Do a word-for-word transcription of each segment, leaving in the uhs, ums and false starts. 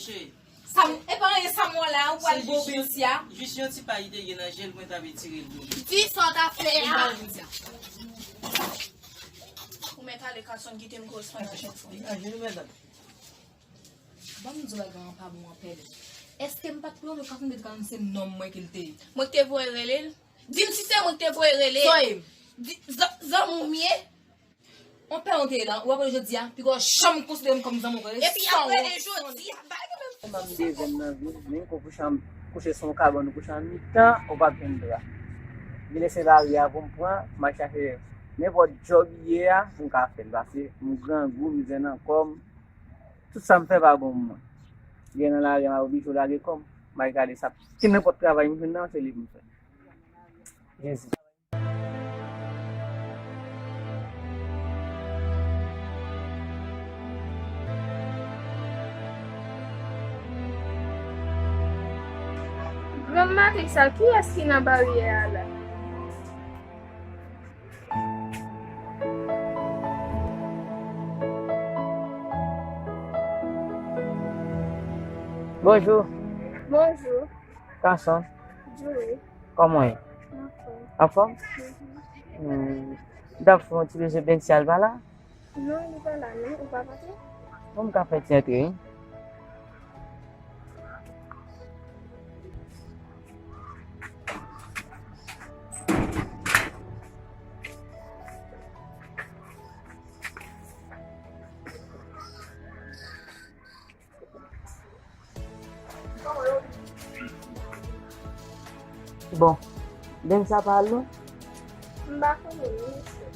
Sa m, e pa anyen sa m wè la, ou pral gobe yon siya. Jis yon ti pa li te gen nan je l, mwen t ap etire l gobe. Di sa w ta fè a. Ou mèt ale, Carson kite m korespondan chèf ou. Ban m di w bagay an pa bon anpil. Èske m pa t prale w Carson te di Carson se nonm mwen ke l te ye? Mwen k te voye rele l? Di m si se mwen k te voye rele l. Soy. Di, zan-, zanmi w m ye? On pè yon te ye la, ou apre jodi a, pi gwo janm konsidere m kòm zanmi w. Epi apre e jodi a, bagay menm. Kòman m bezwen nan vi, menm kou kouche an, kouche sou yon kabann, ou kouche an mitan, ou p ap jwenn dra. Li lese lari a pou m pran, m al chache nenpòt djòb li ye a, pou m ka fè l, paske m grangou, mizè nan kò m. Tout sa m fè pa bon pou mwen. Gen nan lari a, m ap oblije lage kò m, m al gade sa. Ki nenpòt travay m jwenn nan, se li pou m fè. Jezi. Grann maten sa, kiyès ki nan baryè a la? Bonjou. Bonjou. Carson. Joey. Kòman w ye? Anfòm. Anfòm? Mhm. Hmm. M t ap fè yon ti bezwen Bensia, l pa la? Non, li pa la non, ou pa panse? Bon, m ka fè ti antre, wi. Bon, Bensia pa al non? M pa konnen non, mesye.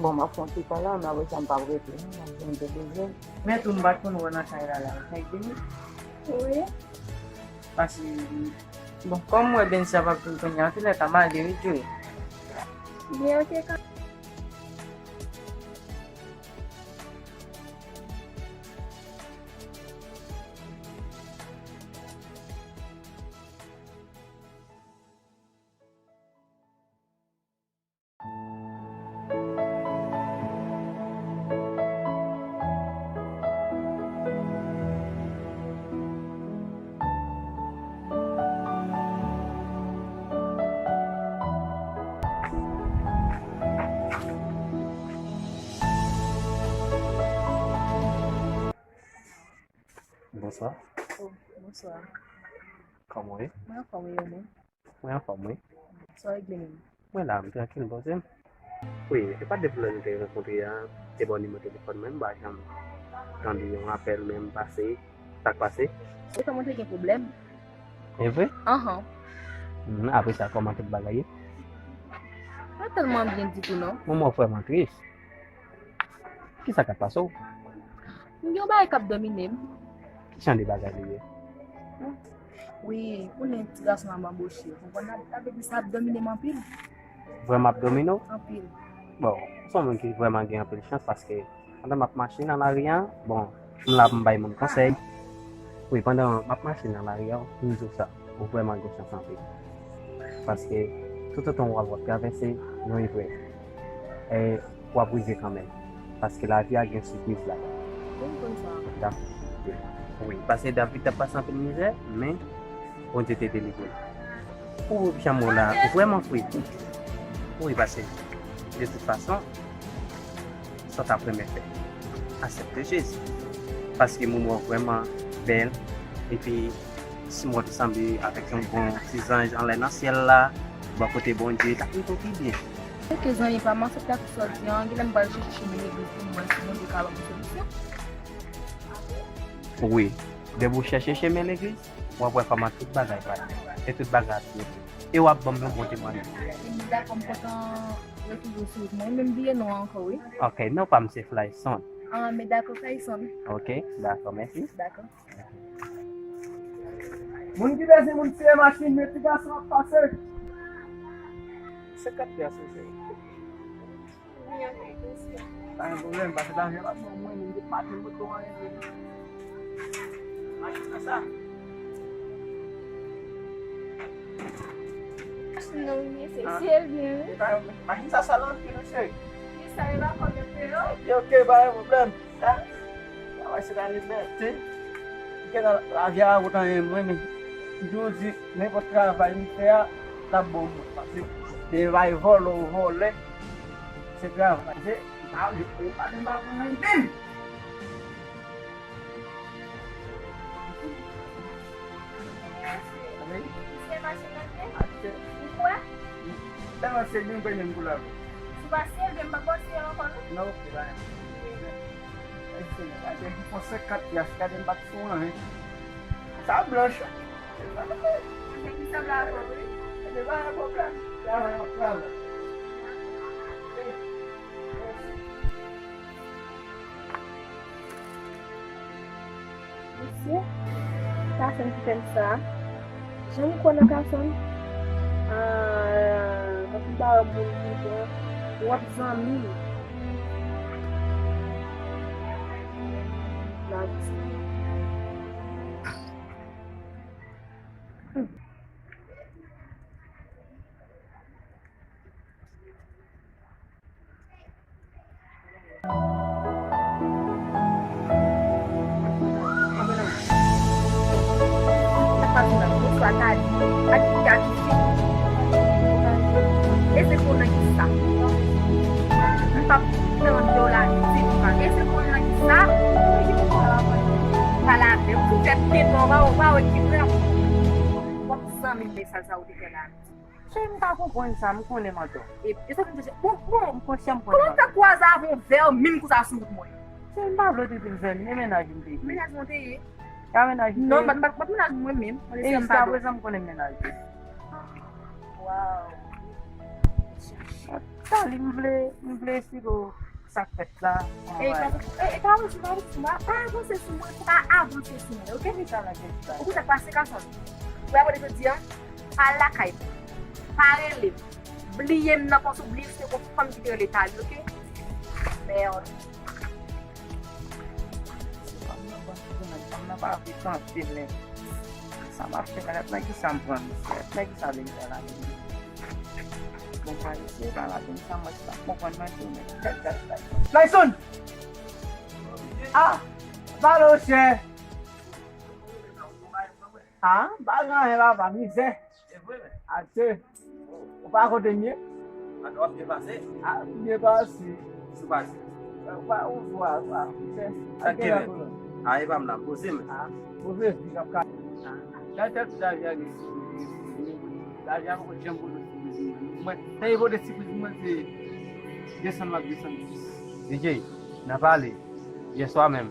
Bon, m ap fè yon ti tan la, men apre sa m p ap rete non, m ap jwenn de bezwen. Men tou m pa t konn wè nan kay la la, ou fèk vini? Wi. Paske, bon, kòm m wè Bensia p ap vin kounye a, antoulèka m ale wi, Joey. Byen, oke, ka- Bonswa. Oh, bonswa. Kòman w ye? Mwen anfòm, e ou menm? Mwen anfòm, wi. Sa w regle menm? Mwen la, m trankil, m poze m. Wi, e pa depi lè nou te rankontre a, te ba w nimewo telefòn mwen, m pa janm tande yon apèl menm pase. Sa k pase? Se kòman te gen pwoblèm. E vre? Anhan. Hmm, apre sa, kòman tout bagay ye? Pa tèlman byen ditou, non. Manman w vrèman tris. Kisa k ap pase w? M gen yon bagay k ap domine m. Ki jan de bagay li ye? Wi, ou konnen ti gason an m anboche. Ou konprann, sa vle di sa ap domine m anpil. Vrèman ap domine w? Anpil. Bon, ou se yon moun ki vrèman gen anpil chans paske pandan m ap mache nan lari a, bon, m la pou m bay moun konsèy. Wi, pandan m ap mache nan lari a, m di w sa. Ou vrèman gen chans anpil. Paske toutotan w ap, w ap travèse yon eprèv, e w ap rive kanmenm. Paske lavi a gen sipriz ladan l. Wi, m konn sa. Dakò. Wi, paske David t ap pase anpil mizè, men Bondye te delivre l. Ou janm wè w la, ou vrèman fre. Wi, paske de tout fason, sa w t ap renmen fè. Aksepte Jezi. Paske moman w vrèman bèl. Epi, si m wè w te sanble avèk yon bon ti zanj anlè nan syèl la, bò kote Bondye, t ap rive w pi byen. Oke, zanmi pa m, aksepte ak sa w di an. Genlè m pral chèche chemen legliz pou m wè si Bondye ka ban m solisyon. Wi, depi w chèche chemen legliz, w ap wè kòman tout bagay pral, e tout bagay ap byen. E w ap ban m yon bon temwayaj. M dakò, m kontan retwouve w sou wout mwen. Ou menm bliye non an ankò, wi. Ok, non pa m se Flyson. Ah, men dakò, Flyson. Ok, dakò, mèsi. Dakò. Moun ki bezwen moun siye machin, men ti gason ap pase. Senkant pye asou cheri. Pa gen pwoblèm, pase lajan la pou mwen, mwen, depi maten, mwen, mwen, mwen. Machin nan sa. Machin nan, wi, mesye. Ah. Se l byen, wi. Machin sa sal anpil, wi, cheri. Wi, sa e pa kòb yo peye yo. Ok, ok, pa gen pwoblèm. Sa, sa Pase la libète. M gen nan lavi a, ou konn anyen mwen, men m toujou di, nenpòt travay m fè a, l ap bon mwen. Pase, de bay vòlè ou vòlè, se travay. Se, m pa, m pa, m pa pran anyen. Wi. Misye mache nan pye? Achte. Ou kwè? Tèlman se li, m kwè menm pou lavi. Si w pa sere, m pa pòs sere ankò, non? Non, ok, pa gen. Mesye, gade, m pran senkant pyas, gade, m pa t sou anyen. Sa blanch. Se ki sanble avè w, wi. Gade, pa gen pwoblèm. Travay, ap travay. Mesye, Carson ki fè m sa. Jan m kwè nan Carson. Ah, tankou ba moun ki pran. W ap zanmi. Lavi sa. E se pou nan ki sa? M p ap tande w la ditou, pa. E se pou nan ki sa? Pa lape, ou tou fè tenten, pa, pa, pa ekilibre. W ap zanmi mesaj sa ou te fè la. Cheri, m pa konprann sa, m konnen m antò. E, e sa k fè, bon, bon. M konsyan, m konnen. Kòman w fè kwaze avè yon vèmin konsa sou wout mwen? Cheri, m pa vle w te vin vèmin, e mennaj m te ye. Mennaj mwen te ye? E a mennaj m te ye. Non, m pa, m pa, m pa mennaj mwen menm. Mwen te... E jiskaprezan, m konnen m mennaj ou. Waw. Tali, m vle, m vle esplike w sa k fèt la. E, e, e, pa wè, se pa wè, se pa, pa avanse sou mwen, pa avanse sou mwen, oke? Ki sa la, ki sa? Ou konn sa k pase, Carson? Ou wè, jodi a, pa al lakay mwen. Pa rele m. Bliye m nan pòs ou, bliye se yon fanm ki te rele Tali, oke? Merde. Fanm nan pa vle tande, men sa m ap fè la, nan ki sa m pran misye, nan ki sa vin fè la, men. Bon, pa misye, pa la, men sa mwen pa konprann nan ki, men tèt gaz la. Tyson! Ah! Pale w chè! Ah, pa gen anyen papa, mizè. E vre, men. Atè. Ou pa kote m ye? Atè w ap byen pase? Ah, m byen pase. Sou pase. Ou pa, ou vwa, ou pa, mizè. Sa k gen, men? Ah, e pa m la, poze, men. Ah, poze, big up, ka. Ah, gade tèt lavi a gen sipriz. Lavi a poko janm pote sipriz mwen. Mwen, sa e pote sipriz mwen, se desann m ap desann. D J, n a pale. Yèswa menm,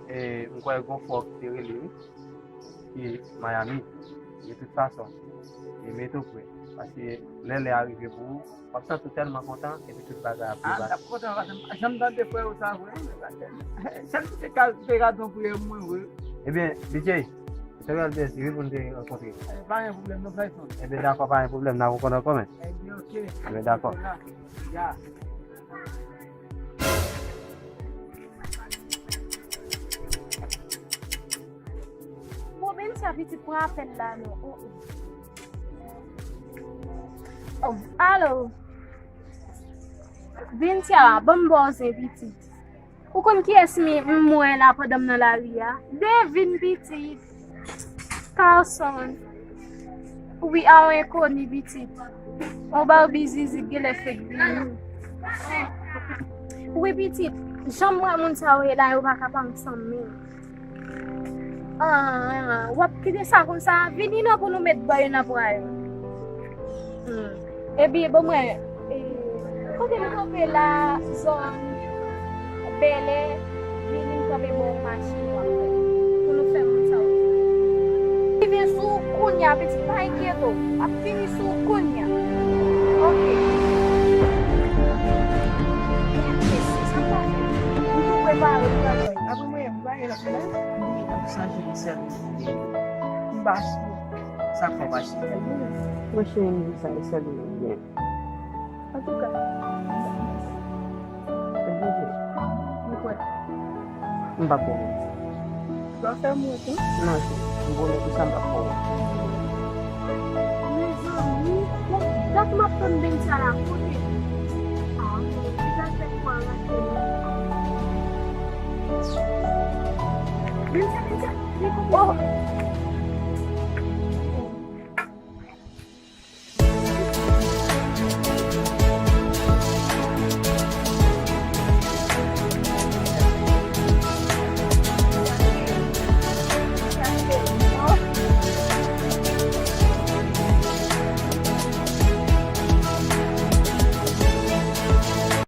e, m kwè gon frè w ki te rele, wi. Ki Miami. De tout fason, e mete w prè. Paske lè, lè a rive pou ou, w ap santi w tèlman kontan, epi tout bagay ap... Ah, m t ap kontan, paske m pa janm tande frè w sa vre, men paske sèl ki te ka, ki te ka di yon priyè pou mwen vre. Ebyen, D J, se te yon bèl plezi, wi, pou n te rankontre. Eh, pa gen pwoblèm, non, Tyson. Ebyen, dakò, pa gen pwoblèm, n a rankontre ankò, men. Ebyen, oke. Ebyen, dakò. Ya. Bon, Benitha, pitit, pran apèl la non. Oh, oh. Oh, alo. Benitha, ban m ba w zen, pitit. Ou konn kiyès mi, m wè la pandan m nan lari a? Devine, pitit. Carson. Wi, a yon enkoni, pitit. Yon Barbie zizi k genlè fèk vini. Wi, pitit. Jan m wè moun sa yo ye la, yo pa ka pa ansanm menm. Ah, w ap kite sa konsa? Vini non pou nou met bòy nan pwa yo. Hmm. Epi, bon, mwen, e, kote m kanpe la, zòn Bèlè, vini m kanpe bò machin w ap fè. Pou nou fè moun sa yo. Rive sou ou kounye a, pitit, pa enkyete w. M ap vini sou ou kounye a. Oke. Mèsi, sa m pa fè. M tou prepare pou m al jwenn. Apre mwen, m pa gen lòt moun. M chanje li sèlman. M pa sou. Sa k fè w pa chanje? Mwen chanje li sa, li sèlman byen. Antouka. Mwen kwè. M p ap pwomèt. Lè w fè m wont, wi. Non, cheri, m pwomèt ou sa, m p ap fè w wont. Mezanmi, bon, dat m ap tann Benitha la, kote? Ah, li pral fè kwa rate non. Menm sa, menm sa. Oh.